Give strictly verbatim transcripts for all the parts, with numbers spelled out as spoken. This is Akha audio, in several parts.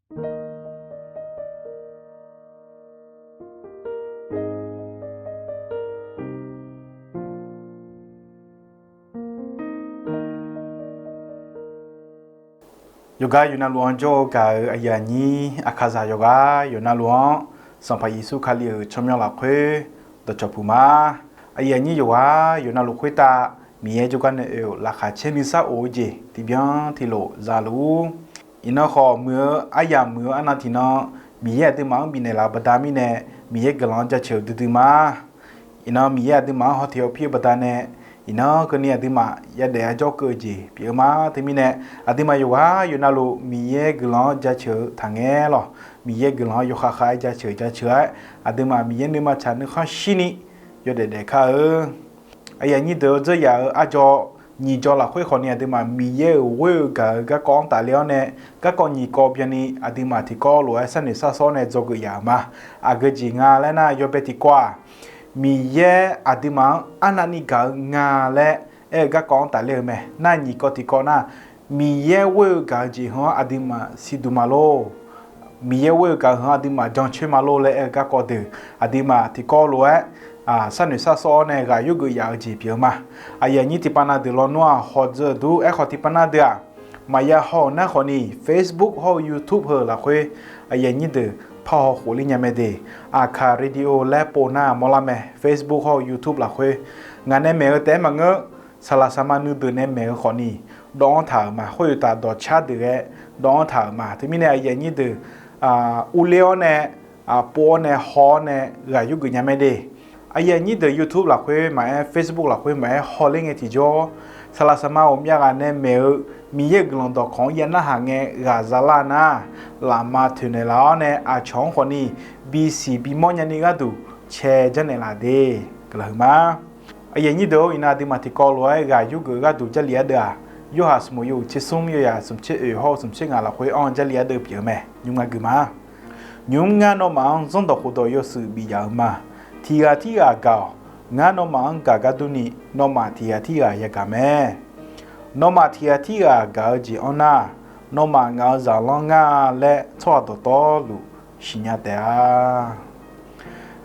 Yawqgar yawqnavluf-anr jawr-eu gaq-euq aqyuif aqnyir aqkaqzaq yawqghaq yawqnavluf-anr, Sanqpaq Yeqsur Kali-euq tsawrmyanr lafkhoer dawqcawq puq ma. Aqyuif aqnyir yawqghaq yawqnavluf khoertav Miqyaer jawrgar nae oe-euq laqkhaq caer nuisar of-eu jeq tiqbyan tiqlof za luf-ur. Iqnan khawf muiq-eu aryamq muiq-eu arnan tiqnan Miqyaer aqduimaf-anr bifnaeq laf-eu baqda mirnae, Miqyaer guiqlanq-anr jaceuq-eu duidui ma. Iqnan Miqyaer aqduimaf-anr hawteq hawpir-eu baqdanae, iqnan keuvni aqduimaf yadaef-aer jawr keuv-eu jeq pyeuf-eu ma. Teumirnae, aqduimaf yawqghaq yawqnavluf Miqyaer guiqlanq-anr jaceuq-eu taqngae lawq. Miqyaer guiqlanq-anr yawkhav khav-aer jaceuq jaceuq-aer, aqduimaf Miqyaer nuima tsaq nuikhanr shirni yawdaef daef kar-eu. Aqyuif aqnyir deuq-eu dzeur yaf-euq arjaw nyiq jaw lafkhoer khawfni aqduimaf Miqyaer-euq ghoer-eu gaq-eu garkawv-anr tafler-awr nae, garkawv nyiq kawv byanni aqduimaf tiqkawv lof-aer sharnoeq sharsawr nae dzawgeuf yaf-euq ma. Aqgeu jeq nga laer nar, yawbae tiqkawv-aq, Miqyaer aqduimaf-anr arnavni gaq-eu nga laer aer-eu garkawv-anr tafler-eu mae. Nar nyiq kawv tiqkawv nar, Miqyaer ghoer-eu gaq-eu jeq heu-anr aqduimaf siqduq ma lor. Miqyaer ghoer-eu gaq-eu heu-anr aqduimaf jancoer ma lor laer aer-eu garkawv deuq, aqduimaf tiqkawv lof-aer sharnoeq sharsawr-awr nae ghaq yurgeuf yaf-eu jeq pyeuf-eu ma. Aqyuif aqnyir tiqpav na deuq lawnmr-aq hawdzeu dur. Aerkhawf tiqpav na deuq-aq, maqya haw-euq nar khawfni Facebook hawr-eu YouTube heu lafkhoer aqyuif aqnyir deuq parhaw khofler nya mae de. Aqkaq radio laer pov nar mawrlar mae. Facebook hawr-eu YouTube lafkhoer ngaq nae maeq-eu taef-aer maqngeur, saqlaq saqma nuideuq nae maeq-eu khawfni dawv-anr taq-euq ma. Khoeruqtaf dawqcar deuq ghae dawv-anr taq-euq ma. Teumirnae aqyuif aqnyir deuq urler-awr nae, pov-awr nae haw-awr nae ghaq yurgeuf nya mae de. Aqyuif aqnyir deuq YouTube lafkhoer maqaer, Facebook lafkhoer maqaer hawler ngae tiqjawr, saqlaq saqma ghawqmyav ghaq nae maeq-eu Miqyaer-euq guiqlanq dawqkawq-anr ya narhaq ngae ghaq zalar nar, lafma toeqnaeq laf-awr nae aqcawq-anr khawfni bisiq bimawr nyani gharduq cae janrnaeq laf de. Guiqlanq huiqma. Aqyuif aqnyir deuq-or, iqnan aqduimaf tiqkawv lof-aer ghaq yurgeuf gharduq Jarlif ardeuv-aq, Yorhaq smq yawhuiq tsersmr yawyaq smq tser oeq hawr-eu smq tser ngaq lafkhoer anr-eu Jarlif ardeuv pyeuf-eu mae. Nymr ngar guiqma. Nymr ngar nawmaf-anr zanrdawq khofdawq yawshuif bif yaf-eu ma. Tiq ghaq tirghaq gaq-awq. Ngar nawmaf-anr gaq gar durni, nawmaf tiq ghaq tirghaq yagaq mae. Nawmaf tiq ghaq tirghaq gaq-eu jeq anr nar, nawmaf ngaq-euq zaqlanr ngar-a laer tsawrhaq dawqtawvluf siqnya taef-a.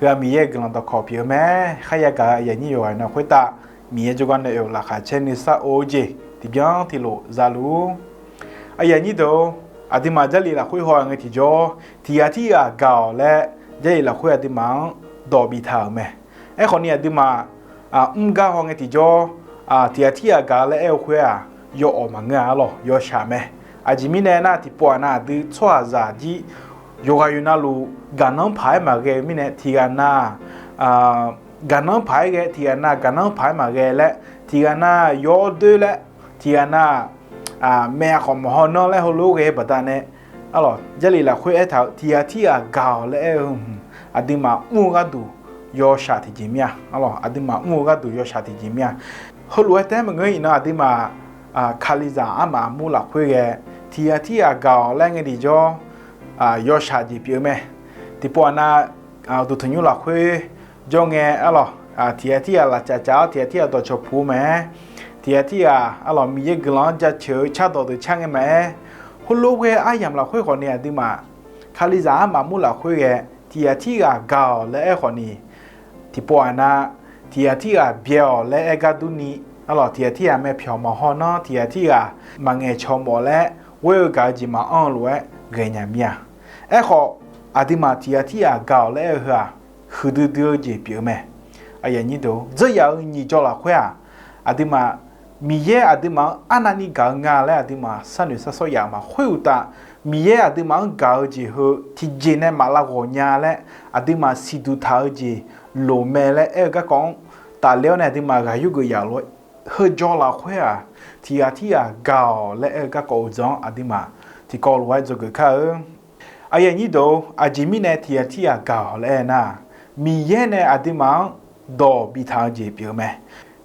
Heu-aq Miqyaer-euq guiqlanq dawqkawq pyeuf-eu mae. Kharya gaq-eu aqyuif aqnyir yawqghaq na khoertav, Miqyaer jawrgar nae oe-euq laqkhaq caer nuisar of-eu jeq tiqbyan tiqlof za luf-ur. Aqyuif aqnyir deuq-or, aqduimaf Jarlif lafkhoer haw-a ngae tiqjawr, tiq ghaq tirghaq gaq-awq laer Jarlif lafkhoer aqduimaf-anr dawq biftaq-euq mae. Aerkhawfni aqduimaf mr gar haw ngae tiqjawr, tiq ghaq tirghaq gaq laer aer-eu khoer-aq, yawawq maqngeur-a arlawq, yawshaq mae. Aqjeq mirnae nar, tiqpov-aq nav aqdui tsawrhaqzaq jir yawqghaq yawqnavluf gaqnanr paq-aer maqghae-eu mirnae, tiq ghaq nav gaqnanr paq-aer ghae, tiq ghaq nav gaqnanr paq-aer maqghae laer, tiq ghaq nav yawr doer laer, tiq ghaq nav maeq-a khawf maqhaw nanr laer heulof-aer ghae-eu baqdanae, arlawq, Jarlif lafkhoer aertaq-euq tiq ghaq tirghaq gaq-awq laer aer-eu hmq, aqduimaf mr-eu gharduq yawshaq tiqjeq mir-a. Arlawq, aqduimaf mr-eu gharduq yawshaq tiqjeq mir-a. Heulof-aer taef-aer maqngeur, iqnan aqduimaf Kalizaq armaf armur lafkhoer ghae tiq ghaq tirghaq gaq-awq laer ngae tiqjawr, yawshaq jeq pyeuf-eu mae. Tiqpov-aq nav, uqduq tanqnymr lafkhoer jawr ngae arlawq, tiq ghaq tirghaq lafcaf caf-awr tiq ghaq tirghaq dawqcawq puq-eu mae-aer, tiq ghaq tirghaq arlawq Miqyaer guiqlanq-anr jaceuq-eu cardawq deuq car ngae maqaer, heulof-aer ghae aryamq lafkhoer khawfni aqduimaf Kalizaq armaf armur lafkhoer ghae tiq ghaq tirghaq gaq-awq laer aer khawfni, tiqpov-aq nav, tiq ghaq tirghaq byae-awq laer aer gar durni, arlawq, tiq ghaq tirghaq myavpyawq maqhaw nanr, tiq ghaq tirghaq maqngaeq cawq mawf laer ghoer-eu gaq-eu jeq maqanr-eu lof-aer ghaenya mir-a. Aerkhawf, aqduimaf tiq ghaq tirghaq gaq-awq laer aer-eu heu-aq, huiqdui dui-eu jeq pyeuf-eu mae. Dzeur yaf-euq nyiq jaw lafkhoer-aq, aqduimaf Miqyaer aqduimaf-anr arnavni gaq-eu nga laer aqduimaf sharnoeq sharsawr yaf-eu ma. Khoeruqtaf, Miqyaer aqduimaf-anr gaq-eu jeq heu tiqjeq nae maq lav ghawq nya laer aqduimaf siqduq taq-eu jeq loq mae laer aer-eu garkawv-anr tafler-awr nae aqduimaf ghaq yurgeuf yaf-euq lof-aer, heu jaw lafkhoer-aq, tiq ghaq tirghaq gaq-awq laer aer-eu garkawv uqdzan-anr aqduimaf tiqkawv lof-aer dzawgeuf kar-eu. Aqyuif aqnyir deuq-or, aqjeq mirnae tiq ghaq tirghaq gaq-awq laer aer nar, Miqyaer nae aqduimaf-anr dawq biftaq-eu jeq pyeuf-eu mae.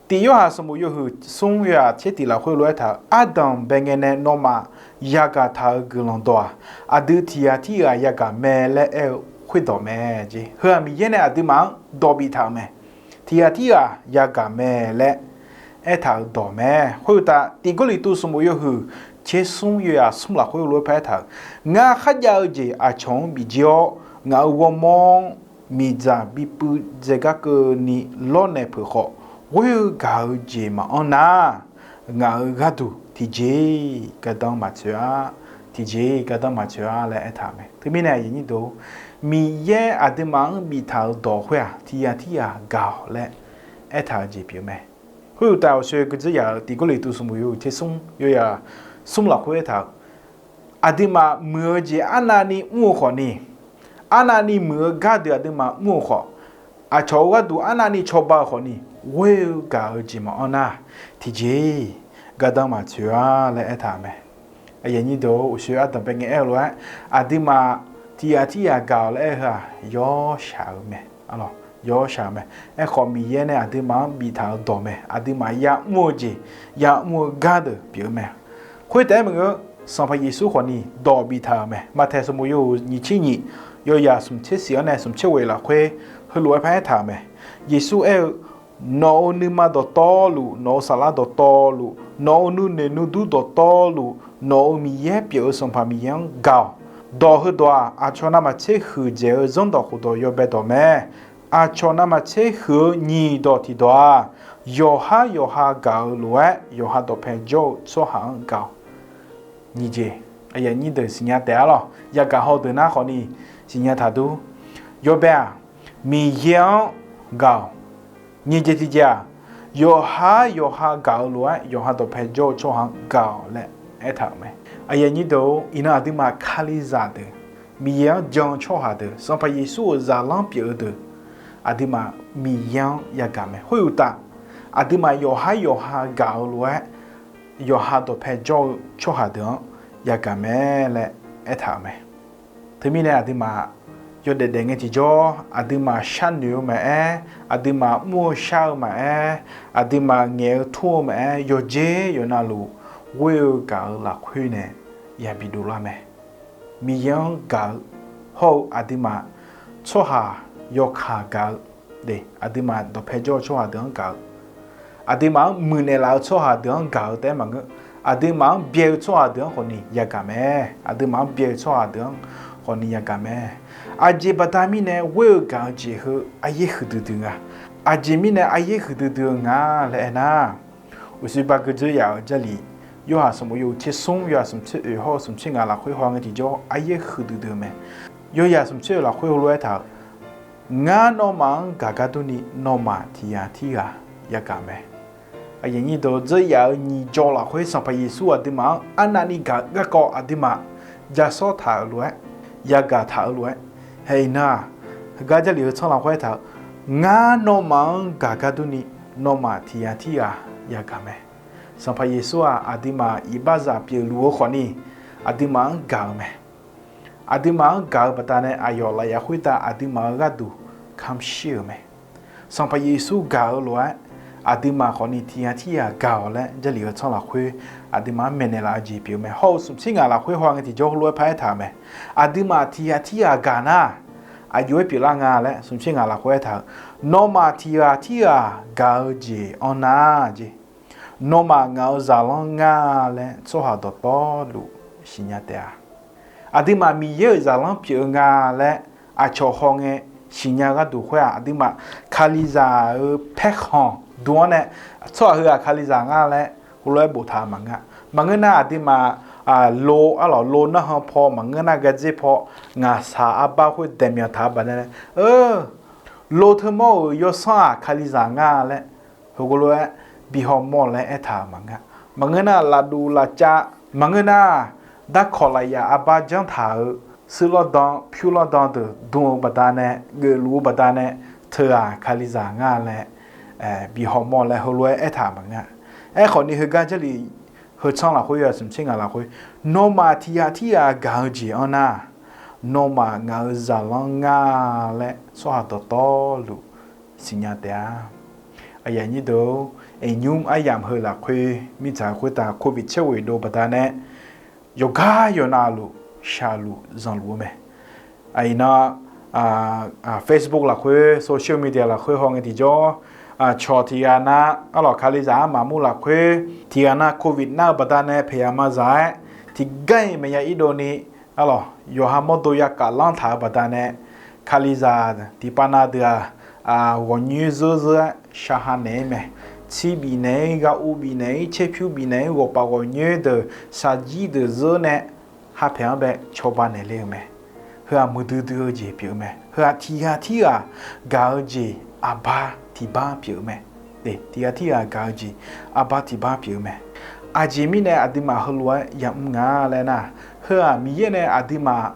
Tiq Yorhaq sanqbof yawhuiq smr yawyaq tser tiq lafkhoer lof-aer taq-euq, Ardanq bae ngae nae nawmaf yagaq taq-euq guiqlanq dawq-aq, aqdui tiq ghaq tirghaq yagaq mae laer aer-eu khoerdawq mae. Heu-aq Miqyaer nae aqduimaf-anr dawq biftaq-euq mae. Tiq ghaq tirghaq yagaq mae laer aertaq-euq dawq mae. Khoeruqtaf, Tiq Gawrliqtu sanqbof yawhuiq tsersmr yawyaq smr lafkhoer lof-aer paraer taq-euq, ngar kharjav-eu jeq aqcawq-anr bif jir-awr, ngaq-euq ghawrmawr-anr miqdzaq bipuiv dzaegar keuvni lawrnaeq peuq khawf, ghoer-eu gaq-eu jeq maqanr nar, ngaq-euq gharduq tiqjeq-iq gardanr maqtsoeq-a, tiqjeq-iq gardanr maqtsoeq-a laer aertaq-euq mae. Teumirnae aqyuif aqnyir deuq-or, Miqyaer aqduimaf-anr biftaq-euq dawq khoer-aq, tiqghaq tirghaq gaq-awq laer aertaq-eu jeq pyeuf mae. Khoeruqtaf, uqshoe gui dzeur yaf-euq Tiq Gawrliqtu sanqbof yawhuiq tsersmr yawyaq smr lafkhoer aertaq-euq, aqduimaf muiq-eu jeq arnavni mr-eu khawfni, arnavni muiq-eu gardeuq aqduimaf mr-eu khawf, aqcawq-euq gharduq arnavni cawba-eu khawfni, ghoer-eu gaq-eu jeq maqanr nar, tiqjeq-iq gardanr maqtsoeq-a laer aertaq-euq mae. Aqyuif aqnyir deuq-or, uqshoe ardanqbae ngae aer-eu lof-aer, aqduimaf tiqghaq tirghaq gaq-awq laer aer-eu heu-aq, yawshaq-eu mae. Yawshaq-eu mae. Aerkhawf, Miqyaer nae aqduimaf-anr biftaq-eu dawq mae. Aqduimaf ya'mr-eu jeq, ya'mr-eu gardeuq pyeuf-eu mae. Khoertaef-aer maqngeur, Sanqpaq Yeqsur khawfni dawq biftaq-euq mae. Maqtaeq sanqbof yawhuiq nyiq tser nyiq, yawyaq smq tser shif-anr nae smq tser ghoeq lafkhoer heulof-aer paraer taq-euq mae. Yeqsur aer-eu, Nawq-euq nuima dawqtawvluf, nawq-euq saflar dawqtawvluf, nawq-euq nuinoeq nuidur dawqtawvluf, nawq-euq Miqyaer pyeuf-eu Sanqpaq Miqyaer-anr gaq-awq. Dawq heudawq-aq, aqcawq navmaqtser huiqdzaeq-eu zanrdawq khofdawq yawbae dawq mae. Aqcawq navmaqtser huiq-eu nyiq dawq tiqdawq-aq, yawqhar yawqha gaq-eu lof-aer, yawqha dawqpae jawr-eu tsawrhaq-anr gaq-awq. Nyiq jeq, aqyuif aqnyir deuq siqnya taef-a lawq. Yagaq haw deuq nar khawfni siqnya taqdur. Yawbae-aq, Miqyaer-anr gaq-awq. Nyiq jeq tiq jeq-aq, yawqhar yawqha gaq-eu lof-aer, yawqha dawqpae jawr-eu tsawrhaq-anr gaq-awq laer aertaq-euq mae. Aqyuif aqnyir deuq-or, iqnan aqduimaf Kalizaq deuq, Miqyaer-anr jan-eu tsawrhaq deuq, Sanqpaq Yeqsur-euq zaqlanr pyeuf-eu deuq, aqduimaf Miqyaer-anr yagaq mae. Khoeruqtaf, aqduimaf yawqhar yawqha gaq-eu lof-aer, yawqha dawqpae jawr-eu tsawrhaq deuq-anr yagaq mae laer aertaq-euq mae. Teumirnae aqduimaf yawdaef daef ngae tiqjawr, aqduimaf sharnoeq-eu maqaer, aqduimaf mr-eu shar-eu maqaer, aqduimaf ngaeq-eu tur-eu maqaer, yawqjeq yawqnavluf ghoer-eu gaq-eu lafkhoer nae yabi dovlar mae. Miqyaer-anr gaq-eu hawr-eu aqduimaf tsawrhaq yawkaq gaq-eu, aqduimaf dawqpae jawr-eu tsawrhaq deuq-anr gaq-eu, aqduimaf-anr muiqnaeq laf-eu tsawrhaq deuq-anr gaq-eu taef-aer maqngeur. Aqduimaf-anr byae-eu tsawrhaq deuq-anr khawfni yagaq mae. Aqduimaf-anr byae-eu tsawrhaq deuq-anr khawfni yagaq mae. Aqjeq baqda mirnae ghoer-eu gaq-eu jeq heu aryaer huiqdui dui nga. Aqjeq mirnae aryaer huiqdui dui-eu nga laer aernar, uqshoe baqgui dzeur yaf-euq Jarlif, Yorhaq sanqbof yawhuiq tsersmr, Yorhaq smq tser oeq hawr-eu smq tser ngaq lafkhoer haw ngae tiqjawr aryaer huiqdui dui-eu mae. Yorhaq smq tser oeq lafkhoer heulof-aer taq-euq, Ngar nawmaf-anr gaq gar durni, nawmaf tiqghaq tirghaq yagaq mae. Aqyuif aqnyir deuq, dzeur yaf-euq nyiq jawr lafkhoer Sanqpaq Yeqsur aqduimaf-anr arnavni gaq-eu garkawv aqduimaf ja sawr taq-euq lof-aer, yagaq taq-euq lof-aer, haeq iqnan-aq, heugar Jarlif heu tsanr lafkhoer aertaq-euq, Ngar nawmaf-anr gaq gar durni, nawmaf tiqghaq tirghaq yagaq mae. Sanqpaq Yeqsur-aq, aqduimaf iqbaxzaq pyeufluf-eu khawfni, aqduimaf-anr gaq-eu mae. Aqduimaf-anr gaq-eu baqdanae aqyawf lafyaf khoertav aqduimaf-euq gharduq kamq shir-euq mae. Sanqpaq Yeqsur gaq-eu lof-aer, aqduimaf khawfni tiqghaq tirghaq gaq-awq laer Jarlif heu tsanr lafkhoer aqduimaf-anr maeqnaeq laf-eu jeq pyeuf mae. Hawr-eu smq tser ngaq lafkhoer haw ngae tiqjawr heulof-aer paraer taq-euq mae. Aqduimaf tiqghaq tirghaq gaq nar, aqjox-aer pyeuflar nga laer smq tser ngaq lafkhoer aertaq-euq, Nawmaf tiqghaq tirghaq gaq-eu jeq anr nar jeq, nawmaf ngaq-euq zaqlanr nga laer tsawrhaq dawqtawvluf siqnya taef-a. Aqduimaf Miqyaer-euq zaqlanr pyeuf-eu nga laer aqcawq haw ngae siqnya gharduq khoer-aq, aqduimaf Kalizaq-euq paerkhanq dm-anr nae tsawrhaq heu-aq Kalizaq nga laer heulof-aer boftaq-eu maqngeur. Maqngeur nar, aqduimaf lo arlawq lo narhan paw maqngeur nar, gardzer paw ngaqshaq arbar khoer daeqmyanq taq-eu baqdanae, lo teumawr-euq yawsanr-aq Kalizaq nga laer heulof-aer bi hawmawr laer aertaq-euq maqngeur. Maqngeur nar, lafduq lafcav maqngeur nar, darkawq lafyaf arbar janr taq-euq suirlanr dan pyurlanr dan deuq dm-eu baqdanae, geufluf-eu baqdanae, teu-aq Kalizaq nga laer bi hawmawr laer heulof-aer aertaq-euq maqngeur. Aerkhawfni, heugar Jarlif heu tsanr lafkhoer yawhaq smq tser ngaq lafkhoer, Nawmaf tiqghaq tirghaq gaq-eu jeq anr nar, nawmaf ngaq-euq zaqlanr nga laer tsawrhaq dawqtawvluf siqnya taef-a. Aqyuif aqnyir deuq, iqnymr aryamq heu lafkhoer mirtsaq khoertav โควิด caerghoeq dov baqdanae, yawqgar yawqnavluf shaqluf zanqluf-eu mae. Iqnan, Facebook lafkhoer, social media lafkhoer haw ngae tiqjawr, Cawq tiqghaq na, arlawq, Kalizaq-anr maqmur lafkhoer tiqghaq na covid nar-eu baqdanae paeqya mazaq-aer, tiqgar-iq maeqya irdov ni, arlawq, yawqha mawrdo yakaf lanr taq-eu baqdanae, Kalizaq tiqpav na deuq-aq, ghawqnyoer zeur zeur-aer shaqha naeq-ir mae. Tsir bifnaeq-ir, gha uv bifnaeq-ir, caerpyur bifnaeq-ir, ghawqpaf ghawqnyoer deuq, shaqjir deuq zeur nae, hapaeq-anr bae cawba naeq le-eu mae. Heu-aq muiqdui dui-eu jeq pyeuf-eu mae. Heu-aq tiqghaq tirghaq gaq-eu jeq aqba tiqbar pyeuf-eu mae. Tiqghaq tirghaq gaq-eu jeq aqba tiqbar pyeuf-eu mae. Aqjeq mirnae aqduimaf heulof-aer yamr nga laer nar, heu-aq Miqyaer nae aqduimaf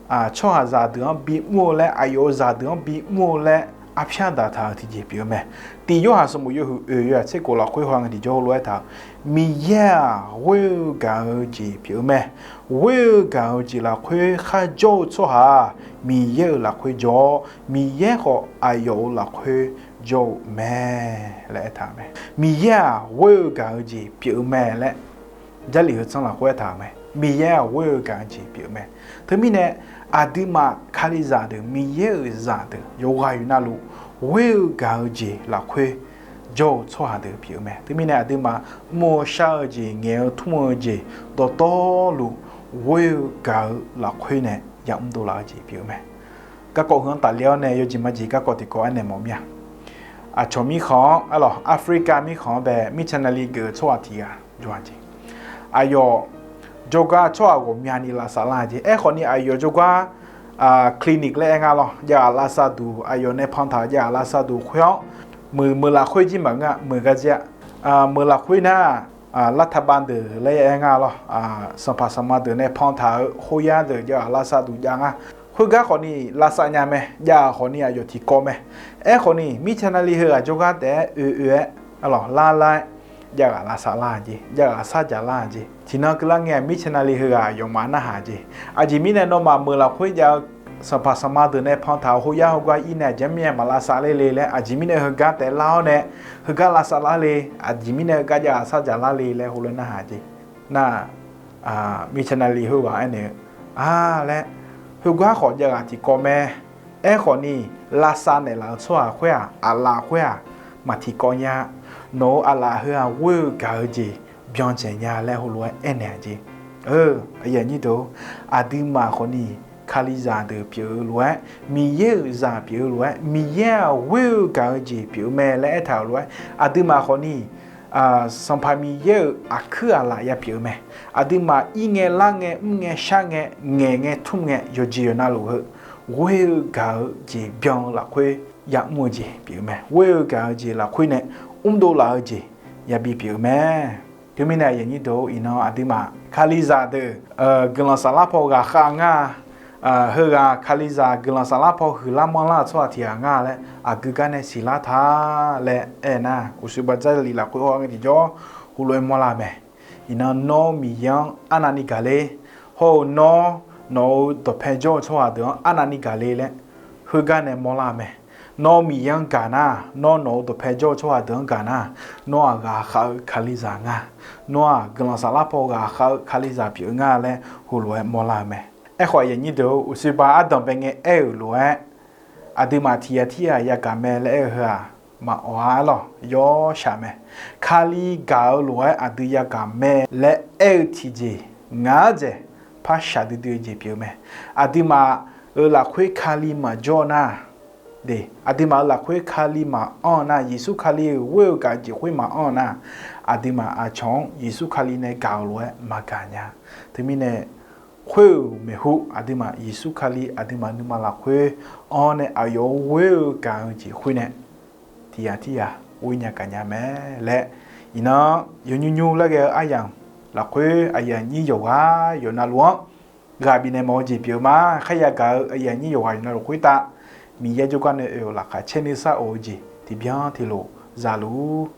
tsawrhaqzaq deuq-anr bimr-eu laer, aqyawf-euq zaqdeuq-anr bimr-eu laer arpyar daqtaq-euq tiqjeq pyeuf-eu mae. Tiq Yorhaq sanqbof yawhuiq oeq yawhaq tser kof lafkhoer haw nga tiqjawr heulof-aer taq-euq, Miqyaer-aq ghoer-eu gaq-eu jeq pyeuf-eu mae. Ghoer-eu gaq-eu jeq lafkhoer kharjawr-eu tsawrhaq-aq, Miqyaer-euq lafkhoer jawr-awr, Miqyaer khawf aqyawf-euq lafkhoer jawr-eu mae laer aertaq-euq mae. Miqyaer-aq ghoer-eu gaq-eu jeq pyeuf-eu mae laer Jarlif heu tsanr lafkhoer aertaq-euq mae. Miqyaer-aq ghoer-eu gaq-eu jeq pyeuf-eu mae. Teumirnae aqduimaf Kalizaq deuq, Miqyaer-euq zaqdeuq yawqghaq yawqnavluf ghoer-eu gaq-eu jeq lafkhoer jawr-eu tsawrhaq deuq pyeuf-eu mae. Teumirnae aqduimaf mr-eu shar-eu jeq, ngaeq-eu tmr-eu jeq dawqtawvluf ghoer-eu gaq-eu lafkhoer nae yamr dovlaf-eu jeq pyeuf-eu mae. Garkawv heu-anr tafler-awr nae yawjeq majeq garkawv tiqkawv aernaeq mawf mir-a. Aqcawq mirkhanq-anr, arlawq, Africa mirkhanq-anr bae mirtsaq navli geuf-eu tsawrhaq tiqghaq jawr-a jeq. Aqyawf jawrgar tsawrhaq ghawqmyani lavsav lar-eu jeq. Aerkhawfni aqyawf jawrgar clinic laer aer nga lawr, jav ghaq lavsav duq, aqyawf nae pantaq-euq jav ghaq lavsav duq khoer-anr, meuq meuq lafkhoer jir maqngeur-a, meuq gar jir-a. Meuq lafkhoer nar, lavtabav deuq laer aer nga lawr, sanqpaq sanqma deuq nae pantaq-euq khoeryar deuq jav ghaq lavsav duq jav nga. Khoergar khawfni lavsav nya mae, jav ghaq khawfni aqyawf tiqkawv mae. Aerkhawfni mirtsaq navli heughaq jawrgar taef-aer oe oe-aer, arlawq, lar lar-aer jav ghaq lavsav lar-eu jeq, jav ghaq sarjaq lar-eu jeq. Tiqnan keuvlar ngae-aq mirtsaq navli heughaq aqyawfmaf narhaq jeq. Aqjeq mirnae nawmaf meuq lafkhoer jav-eu sanqpaq sanqma deuq nae pantaq-euq khoeryar heugar ir nae aqjeq mirnae maq lavsav ler le laer, aqjeq mirnae heugar taef lar-awr nae, heugar lavsav lar le, aqjeq mirnae heugar jav ghaq sarjaq lar le laer heulof-aer narhaq jeq. Nar, mirtsaq navli heughaq aernaeq-eu, a laer, heugar khawf jav ghaq tiqkawv mae. Aerkhawfni lavsav naeqlaf-eu tsawrhaq khoer-aq, aqlaf khoer-aq, maq tiqkawv nya. Nawq-euq aqlaf heu-aq ghoer-eu gaq-eu jeq byan dzaeq nya laer heulof-aer aernaeq-a jeq. Aqduimaf khawfni Kalizaq deuq pyeuf-eu lof-aer, Miqyaer-euq zaq pyeuf-eu lof-aer, Miqyaer-aq ghoer-eu gaq-eu jeq pyeuf-eu mae laer aertaq-euq lof-aer, aqduimaf khawfni Sanqpaq Miqyaer-euq aqkuir aqlaf ya pyeuf-eu mae. Aqduimaf ir ngae, lar ngae, mr ngae, shar ngae, ngaeq ngae, tmr ngae, yawqjeq yawqnavluf heu ghoer-eu gaq-eu jeq byan-eu lafkhoer yamr-eu jeq pyeuf-eu mae. Ghoer-eu gaq-eu jeq lafkhoer nae mrdov laf-eu jeq yabi pyeuf-eu mae. Teumirnae aqyuif aqnyir deuq-or, iqnan aqduimaf Kalizaq deuq guiqlanq saflar paw ghaqkhav ngar-a. Heughaq Kalizaq guiqlanq saflar paw huiqlar manrlar-euq tsawrhaq tiqghaq ngar laer aqgeu gar nae siqlar ta laer aernar, uqshoe baqdzar li lafkhoer hawr ngae tiqjawr heulof-aer mawrlar-eu mae. Iqnan nawr Miqyaer-anr arnavni gaq ler, hawr-eu nawr nawq-euq dawqpae jawr-eu tsawrhaq deuq-anr arnavni gaq ler laer heugar nae mawrlar-eu mae. Nawr Miqyaer-anr gaq nar, nawr nawq-euq dawqpae jawr-eu tsawrhaq deuq-anr gaq nar, nawr-aq ghaqkhav-eu Kalizaq nga. Nawr-aq guiqlanq saflar paw ghaqkhav-eu Kalizaq pyeuf-eu nga laer heulof-aer mawrlar-eu mae. Aerkhawf aqyuif aqnyir deuq-or, uqshoe ba ardanq bae ngae aer-euq lof-aer, aqduimaf tiqghaq tirghaq yagaq mae laer aer-eu heu-aq, maqawq-a lawq, yawshaq mae. Kali gaq-eu lof-aer aqdui yagaq mae laer aer-eu tiqjeq ngaq-anr dzaeq par shaqdui dui-eu jeq pyeuf-eu mae. Aqduimaf-euq lafkhoer Kali maqjawr nar, aqduimaf-euq lafkhoer Kali maqanr-eu nar, Yeqsur Kali-euq ghoer-eu gaq-eu jeq khoer maqanr-eu nar, aqduimaf aqcawq-anr Yeqsur Kali nae gaq-euq lof-aer maqgaq nya. Teumirnae khoer-euq maeqhu aqduimaf Yeqsur Kali aqduimaf nuima lafkhoer anr nae aqyawf-euq ghoer-eu gaq-eu jeq khoer nae tiqghaq tirghaq ghoer nya gaq nya mae laer, iqnan yawnymr nymr laer ghae-eu aryamq lafkhoer aqyuif aqnyir yawqghaq yawqnavluf-anr ghaq bifnaeq mawf-eu jeq pyeuf-eu ma. Kharya gaq-eu aqyuif aqnyir yawqghaq yawqnavluf khoertav Miqyaer jawrgar nae oe-euq laqkhaq caer nuisar of-eu jeq tiqbyan tiqlof zaluf-ur.